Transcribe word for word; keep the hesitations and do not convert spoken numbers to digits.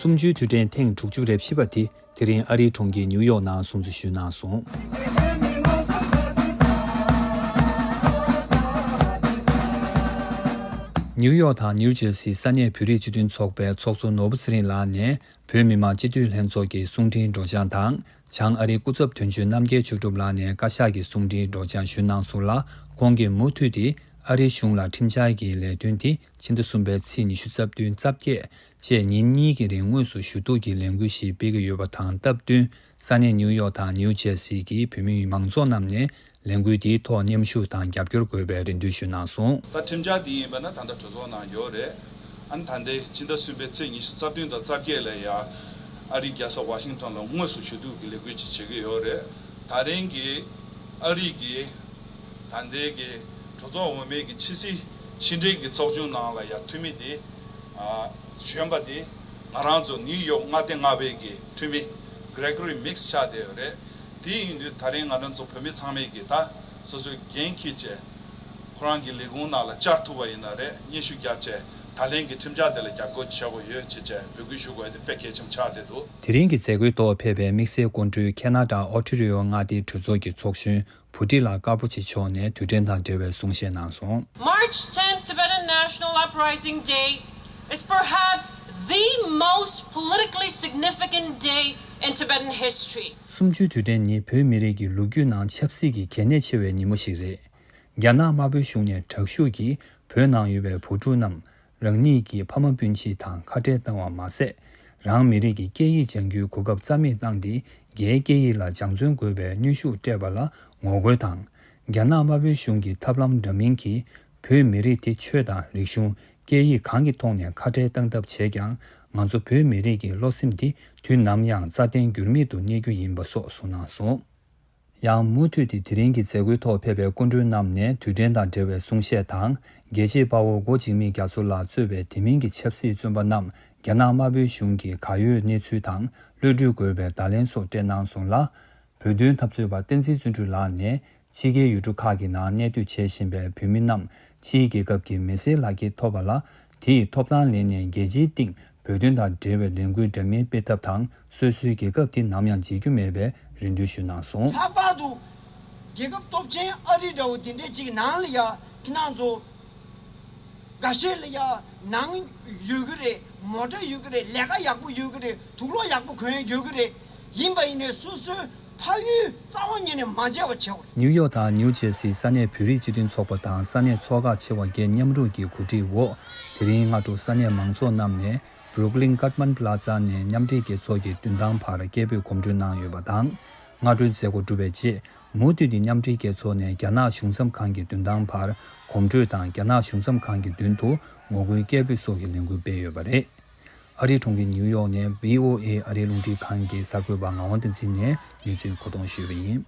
གསུམ་བཅུའི་དུས་དྲན་ཐེངས་དྲུག་ཅུ་རེ་བཞི་པ་དེ་དེ་རིང་ཨ་རིའི་གྲོང་ཁྱེར་ཉིའུ་ཡོག་ནང་སྲུང་བརྩི་ཞུས་གནང་སོང་། ཉིའུ་ཡོག་དང་ནིའུ་ཇར་སིའི་ས་གནས་བོད་རིགས་སྤྱི་མཐུན་ཚོགས་པའི་ཚོགས་གཙོ་ནོར་བུ་ཚེ་རིང་ལགས་ནས། བོད་མི་མང་སྤྱི་འཐུས་ལྷན་ཚོགས་ཀྱི་གསུང་འཕྲིན་སྒྲོག་སྦྱང་དང་། བྱང་ཨ་རིའི་སྐུ་ཚབ་དོན་གཅོད་རྣམ་རྒྱལ་ཆོས་གྲུབ་ལགས་ནས་བཀའ་ཤག་གི་གསུང་འཕྲིན་སྒྲོག་སྦྱང་ཞུས་གནང་སོང་ལ། ཁོང་གིས་མུ་མཐུད་དེ་ཨ་རིའི་གཞུང་ལ་ཁྲིམས་འཆར་གྱི་ལས་དོན་དེ་ཕྱི་ཟླ་གསུམ་པའི་ཚེས་ཉི་ཤུ་རྩ་བདུན་རྩ་བརྒྱད་བཅས་ཉིན་གཉིས་ཀྱི་རིང་དངོས་སུ་ཞུ་གཏུག་གི་ལས་འགུལ་ཞིག་སྤེལ་གྱི་ཡོད་པ་དང་སྟབས་བསྟུན། ས་གནས་ནིའུ་ཡོག་དང་ནིའུ་ཇར་སི་གི་བོད་མི་མང་ཚོགས་རྣམས་ནས། ལས་འགུལ་དེའི་ཐོག་མཉམ་ཞུགས་དང་རྒྱབ་སྐྱོར་དགོས་པའི་རེ་འདུན་ཞུས་གནང་སོང་། ད་ཁྲིམས་འཆར་འདི་ཡིན་པ་ན་ད་ལྟ་གྲོས་ཚོགས་ནང་ཡོད་རེད། ཨ་ནི་ད་ལྟའི་ཕྱི་ཟླ་གསུམ་པའི་ཚེས་ཉི་ཤུ་རྩ་བདུན་དང་རྩ་བརྒྱད་ལ་ཡ་ཨ་རིའི་རྒྱལ་ས་ཝ་ཤིང་ཊོན་ལ་དངོས་སུ་ཞུ་གཏུག་གི་ལས་འགུལ་ཅིག་བྱེད་ཀྱི་ཡོད་རེད། ད་རིང་གི་ཨ་རི་གི་ད་ལྟའི་གི་གྲོས་ཚོགས་འོས་མིའི་གི་ཕྱི་སྲིད་ཕྱི་འབྲེལ་གྱི་ཚོགས་ཆུང་ནང་ལ་ཡ་འཐུས་མི་དེ་ཨ་གཞོན་པ་དེ་ང་རང་ཚོ་ནིའུ་ཡོག་མངའ་སྡེ་ལྔ་པའི་གི་འཐུས་མི་གྷི་རེ་གྷོ་རི་མིག་སི་ཆགས་བསྡད་ཡོད་རེད། དེ་ཡིན་དུས་ད་རིང་ང་རང་ཚོ་བོད་མི་ཚང་མས་ཀྱིས་ད་སོ་སོའི་འགན་འཁྱེར་བྱས། ཁོ་རང་གི་ལས་ཁུངས་ནང་ལ་བཅར་ཐུབ་པ་ཡིན་ན་རེད། སྙན་ཞུ་བརྒྱབ་བྱས་ད་ལན་གྱི་ཁྲིམས་འཆར་དེ་ལ་རྒྱབ་སྐྱོར་བྱེད་དགོས་ཡོད་ཅེས་བྱས་འབོད་སྐུལ་ཞུ་དགོས་ཡ་དེ་དཔེ་གལ་ཆེན་པོ་ཆགས་བསྡད་འདུག། དེ་རིང་གི་མཛད་སྒོའི་ཐོག་ཕེབས་པའི་དམིགས་བསལ་སྐུ་མགྲོན་ཁེ་ན་ཌ་ཨོ་ཊི་རི་ཡོ་མངའ་སྡེའི་གྲོས་ཚོགས་ཀྱི་ཚོགས་གཞོན་བྷུ་ཏི་ལ་དཀར་པོ་ཆེ་མཆོག་ནས་དུས་དྲན་དང་འབྲེལ་བའི་གསུང་བཤད་གནང་སོང་། March tenth Tibetan National Uprising Day is perhaps the most politically significant day in Tibetan history. གསུམ་བཅུའི་དུས་དྲན་ནི་བོད་མི་རིགས་ཀྱི་ལོ་རྒྱུས་ནང་ཆབ་སྲིད་ཀྱི་གལ་གནད་ཆེ་བའི་ཉིན་མོ་ཞིག་རེད། རྒྱ་ནག་དམར་པོའི་གཞུང་ནས་དྲག་ཤུགས་ཀྱིས་བོད་ནང་ཡོད་པའི་བུ་ཕྲུག་རྣམས་རང་ཉིད་ཀྱི་ཕ་མ་སྤུན་མཆེད་དང་ཁ་བྲལ་བཏང་བ་མ་ཟད། རང་མི་རིགས་ཀྱི་སྐད་ཡིག་སྦྱང་རྒྱུའི་གོ་སྐབས་རྩ་མེད་བཏང་སྟེ། རྒྱའི་སྐད་ཡིག་ལ་སྦྱང་བརྩོན་དགོས་པའི་གནོན་ཤུགས་སྤྲད་པ་ལ་ངོ་རྒོལ་དང་། རྒྱ་ནག་དམར་པོའི་གཞུང་གི་ཐབས་ལམ་འདྲ་མིན་གྱིས་བོད་མི་རིགས་དེ་ཆོས་དང་རིག་གཞུང་། སྐད་ཡིག་གང་གི་ཐོག་ནས་ཁ་བྲལ་བཏང་ཐབས་བྱས་ཀྱང་། ང་ཚོ་བོད་མི་རིགས་ཀྱི་བློ་སེམས་འདི་དུས་ནམ་ཡང་རྩ་བརྟན་འགྱུར་མེད་དུ་གནས་རྒྱུ་ཡིན་པ་སོགས་གསུངས་གནང་སོང་། ཡང་མུ་མཐུད་དེ་དེ་རིང་གི་མཛད་སྒོའི་ཐོག་ཕེབས་པའི་སྐུ་མགྲོན་རྣམས་ནས་དུས་དྲན་དང་འབྲེལ་བའི་གསུང་བཤད་དང་། རྒྱལ་གཅེས་དཔའ་བོ་མགོ་འཇིགས་མེད་རྒྱ་མཚོ་ལགས་གཙོས་པའི་དེ་མིན་གྱི་ཆབ་སྲིད་བཙོན་པ་རྣམས་རྒྱ་ནག་དམར་པོའི་གཞུང་གིས་ག་ཡོད་གནས་ཚུལ་དང་གློད་གྲོལ་དགོས་པའི་བརྡ་ལན་སོགས་སྤྲད་གནང་སོང་ལ། བོད་དོན་འཐབ་རྩོད་པ་བསྟན་འཛིན་བརྩོན་འགྲུས་ལགས་ནས། ཕྱི་རྒྱལ་ཡུལ་གྲུ་ཁག་གི་ནང་གནས་སྡོད་བྱེད་བཞིན་པའི་བོད་མི་རྣམས་ཕྱིའི་རྒྱལ་ཁབ་ཀྱི་མི་སེར་ལག་འཁྱེར་ཐོབ་པ་ལ། དེ་ཡི་ཐོབ་ཐང་ལེན་ནས་རྒྱལ་སྤྱིའི་སྟེང་བོད་དོན་དང་འབྲེལ་བའི་ལས་འགུལ་འདྲ་མིན་སྤེལ་ཐབས་དང་། སོ་སོའི་རྒྱལ་ཁབ་དེ་ནམ་ཡང་བརྗེད་རྒྱུ་མེད་པའི་རེ་འདུན་ཞུས་གནང་སོང་། ལྷག་པར་དུ་རྒྱལ་ཁབ་སྟོབས་ཆེན་ཨ་རི་འདྲ་བོ་འདི་འདྲའི་ཅིག་ནང་ལ་ཡ་ཁྱེད་རང་ཚོ་འགའ་ཤས་ལ་ཡ་ནང་ཡོད་ཀྱི་རེད། མོ་ཊ་ཡོད་ཀྱི་རེད། ལས་ཀ་ཡག་པོ་ཡོད་ཀྱི་རེད། དུག་སློག་ཡག་པོ་གོན་ཡ་ཡོད་ཀྱི་རེད། ཡིན་པ་ཡིན་ནའི་སོ་སོའི་ཕ་ཡུལ་རྩ་བ་ཉིད་ནས་མ་བརྗེད་པ་བྱེད་དགོས། ནིའུ་ཡོག་དང་ནིའུ་ཇེར་སིའི་ས་གནས་བོད་རིགས་སྤྱི་མཐུན་ཚོགས་པ་དང་ས་གནས་ཚོགས་ཁག་ཆེ་བ་བརྒྱད་མཉམ་རུབ་ཀྱིས་གོ་སྒྲིག་འོག་དེ་རིང་སྔ་དྲོ་ས་གནས་མང་ཚོགས་རྣམས་ནས་Brooklyn Gutman Plaza ནས་མཉམ་འབྲེལ་རྒྱལ་ཚོགས་ཀྱི་མདུན་ཐང་བར་སྐད་འབོད་གོམ་བགྲོད་གནང་ཡོད་པ་དང་། སྔ་དྲོའི་མཛད་སྒོ་གྲུབ་པའི་རྗེས། མུ་མཐུད་དེ་མཉམ་འབྲེལ་རྒྱལ་ཚོགས་ནས་རྒྱ་ནག་གཞུང་ཚབ་ཁང་གི་མདུན་ཐང་བར་གོམ་བགྲོད་དང་རྒྱ་ནག་གཞུང་ཚབ་ཁང་གི་མདུན་དུ་ངོ་རྒོལ་སྐད་འབོད་སོགས་ཀྱི་ལས་འགུལ་སྤེལ་ཡོད་པ་རེད། ཨ་རིའི་གྲོང་ཁྱེར་ནིའུ་ཡོག་ནས་ཝི་ཨོ་ཨེ་ཨ་རིའི་རླུང་འཕྲིན་ཁང་གི་གསར་འགོད་པ་ངག་དབང་བསྟན་འཛིན་ནས་གནས་ཚུལ་མཁོ་གཏོང་ཞུས་པ་ཡིན།